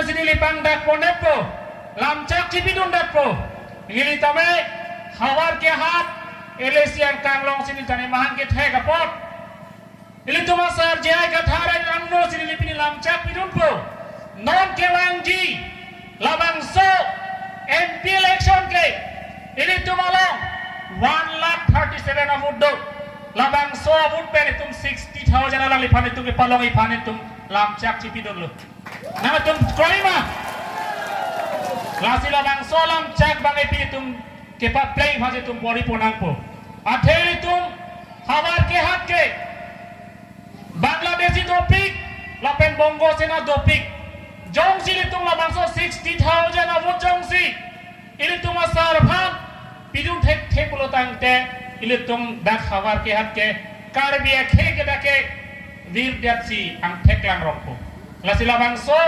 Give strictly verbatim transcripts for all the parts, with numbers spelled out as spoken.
si neli pangdak pondetpo, lamchak chipidundetpo. Neli tame havar kehat, L A C angkang alongsi neli tame mahang kethek apot, ilitum asar J I Kathar angno si neli pini lamchak pidunpo. Non kevangji labangso M P election ke ilitum along one lakh thirty seven a vote do. Labangso a vote pen itum sixty thousand alangliphan itum kepalongji aphan itum lamchak chipidunlo. Nangtum kroima. Lasi labangso lamchak abang ipi itum kepapleng aphan itum bor-i ponnangpo. Athe ilitum havar kehat ke Bangladeshi dopik, lapen Bongo Sena dopik. Jongsi ilitum labangso sixty thousand a vote jongsi ilitum asar aphan pidun thekthe pulo tangte, ilitum dak havar kehat ke Karbi akhei ke dak ke virdetsi angthek langrokpo. Lasi labangso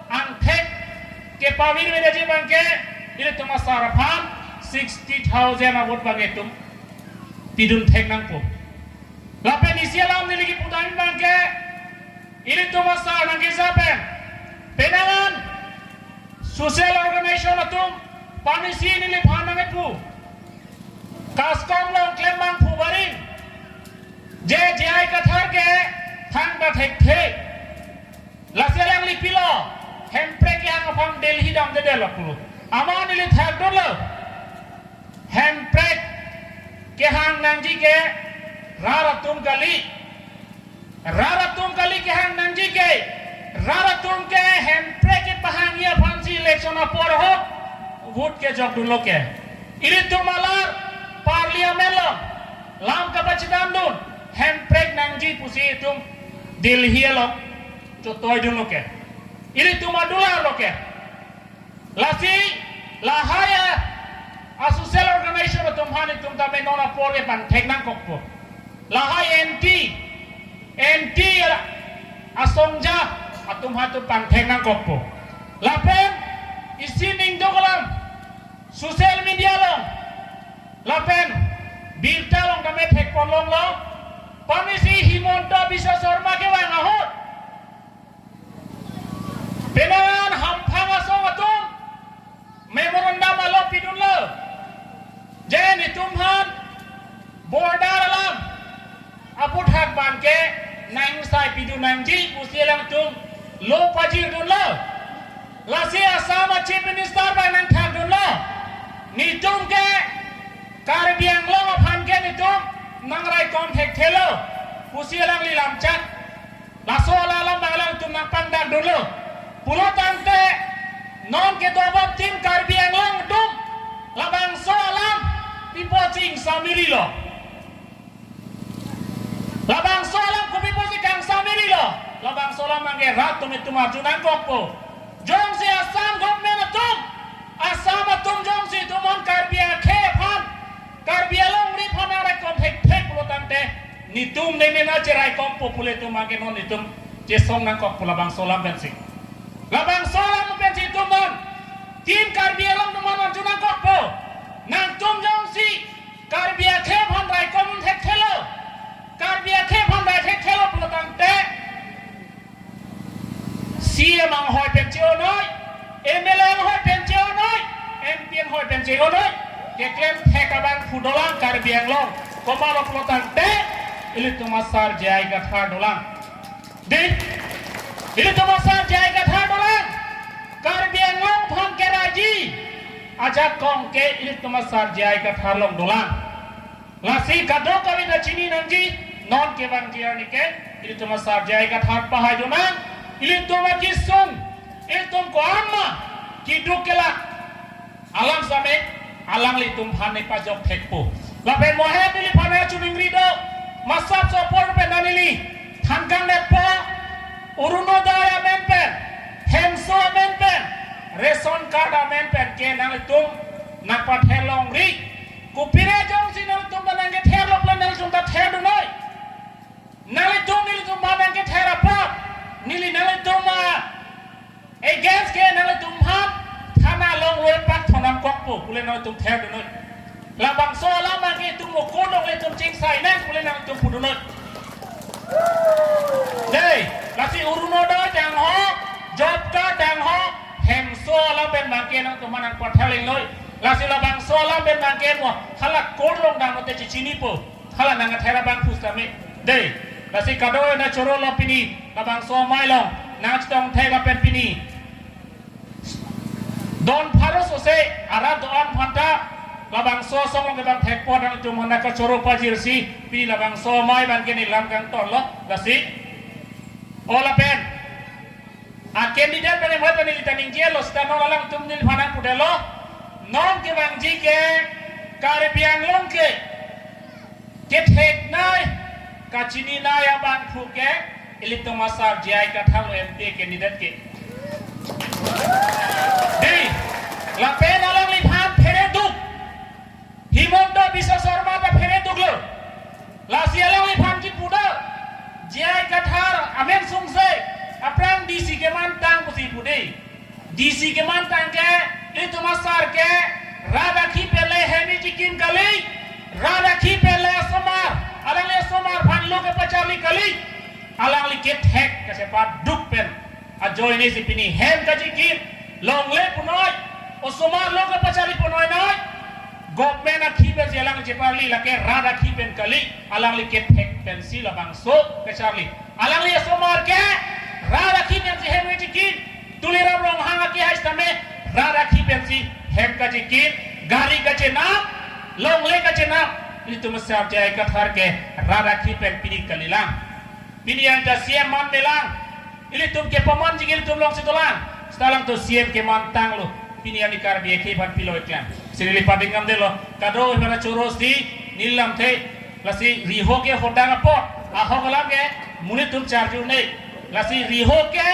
angthek kepavirvedetji abang ke ilitum asar aphan sixty thousand a vote abang itum pidun thek nangpo. Lapen isi alam neli kipudam abang ke, ilitum asar nangkejap pen, penang an social organization atum, panisi neliphan nangkepu, CSCOM along klem abang phu barim, je J I Kathar ke thangta thekthe. Lasi alangli pilo, hemprek kehang aphan Delhi damdedetlo pulo. Amat neli thakdunlo. Hemprek kehang nangji ke rat atum kali. Rat atum kali kehang nangji ke. Rat atum ke hemprek kepahangji aphansi election apor ahut vote kejokdunlo ke. Ilitum alar parliament along lam kapachedamdun, hemprek nangji pusi itum Delhi along chotoidunlo ke. Ilitum adular lo ke. Lasi lahai a, a social organization atum aphan itum tame non apor ke pangthek nangkokpo. Lahai anti, anti a, asongja atum aphan itum pangthek nangkokpo. Lapen isi ningduk alam social media along lapen birta along tame thekponlonglo. Panisi Himanta Biswa Sarma kevang ahut, penang an hamphang asong atum memorandum alo pidunlo. Je netum aphan border alam aphuthak abang ke nangsai pidun nangji pusi alangtum law pajirdunlo. Lasi Assam a Chief Minister abang nangthakdunlo. Netum ke Karbi Anglong aphan ke netum nangraikom thekthelo pusi alangli lamchak. Laso alam abang alangtum nangpangdakdunlo. Pulo tangte non kedobom tim Karbi Anglong atum labangso alam pipo chingsamirilo. Labangso alam kopi pusi kangsamirilo. Labangso alam abang ke rat atum itum arju nangkokpo. Jongsi Assam government atum, Assam atum jongsi itum aphan Karbi akhei aphan, Karbi alongri aphan nangraikom thekthek pulo tangte, netum ne mena cheraikompo pu ilitum abang ke non itum chesong nangkokpo labangso alam pensi. Labangso alam pensi itum non Team Karbi Anglong atum aphan arju nangkokpo. Nangtum jongsi Karbi akhei aphan raikom thekthelo, Karbi akhei aphan rai thekthelo pulo tangte, C M anghoi pen che-onoi, M L A anghoi pen che-onoi, M P anghoi pen che-onoi, keklem thek abang phu dolang Karbi Anglong. Komatlo pulo tangte, ilitum asar J I Kathar dolang. Dei, ilitum asar J I Kathar dolang. Karbi Anglong aphan keraiji ajakong ke ilitum asar J I Kathar along dolang. Lasi kadokave ta chini nangji, non kevangji arni ke ilitum asar J I Kathar pahai donang. Ilitum akesung, ilitum ko-an ma keduk kelak alam same alanglitum aphan nepajok thekpo. Lapen mo hem neliphan nangchiningri do, masap so apor pen neli than kangdetpo, Orunodoi amen pen, hemso amen pen, ration card amen pen ke nanglitum nangpathelongri. Kopine jongsi nanglitum ta nangketherlo pulote nanglitum ta therdunoi. Nanglitum nelitum aphan nangkether apot, neli nanglitum a against ke nanglitum aphan thana along loi pak thonam kokpo pule nanglitum therdunoi. Labangso alam abang ke itum mukul dong ilitum chingsai nang pule nanglitum pudunoi. Dei, lasi Orunodoi dang ho, job card dang ho, Bangke nangtum aphan nangpathal ingloi. Lasi labangso alam pen bangke mo hala korlong dam lote chechinipo. Hala nang athera bang pusitame. Dei. Lasi kadokave choro lo pini labangso amei along nangchetong thek lapen pini don pharo sose arat do-an aphanta labangso asong along ke bang thekpo nangtum aphan nangkachoro pajirsi pini labangso amei bangke neli lam kangtonlo. Lasi o lapen a candidate pen emat pen neli ta ningjelo seta non alangtum neliphan nangpudelo. Non kevangji ke Karbi Anglong ke ketheknei, kachininei abangphu ke ilitum asar J I Kathar lo M P candidate ke. Dei, lapen alangliphan phereduk. Himanta Biswa Sarma ta phereduklo. Lasi alangliphan kipu do, J I Kathar amen sungse aphrang D C kemantang pusi pu dei. D C kemantang ke ilitum asar ke rat akhei pen le hem chikim kali, rat akhei pen le asomar, alangli asomar aphan lo kepacharli kali, alangli kethek kachepaduk pen ajoine si pini hem kachikim, longle punoi, osomar lo kepacharli punoi noi. Government akhei pensi alangli cheparli, lake rat akhei pen kali, alangli kethek pensi labangso kacharli. Alangli asomar ke rat akhei pensi hem chikim, Tuliram Ronghang akehai sitame rat akhei pensi hem kachikim, gari kachenam, longle kachenam. Ilitum asar J I Kathar ke rat akhei pen pini kalilang. Pini anta C M manmelang. Ilitum kepamanji ke ilitum alongsi dolang. Seta alangtum C M kemantanglo. Pini ani Karbi akhei aphan pilo iklam. Si neli pading ngamdelo. Kadokave aphan choro si neli lamthe. Lasi riho ke hodang apot. Ahok alam ke monit atum charjunei. Lasi riho ke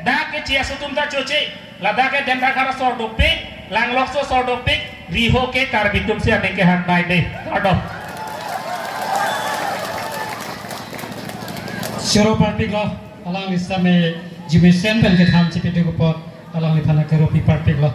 dak ke chiasu atum ta choche. Ladak ke Dendakhar asor dopik, Langlokso asor dopik, riho ke Karbi atum si aning kehangnei dei. Kardom. Choro parpiklo, alangli sitame jumesen pen kethan chepiduk apot, alangliphan nangkaropi parpiklo.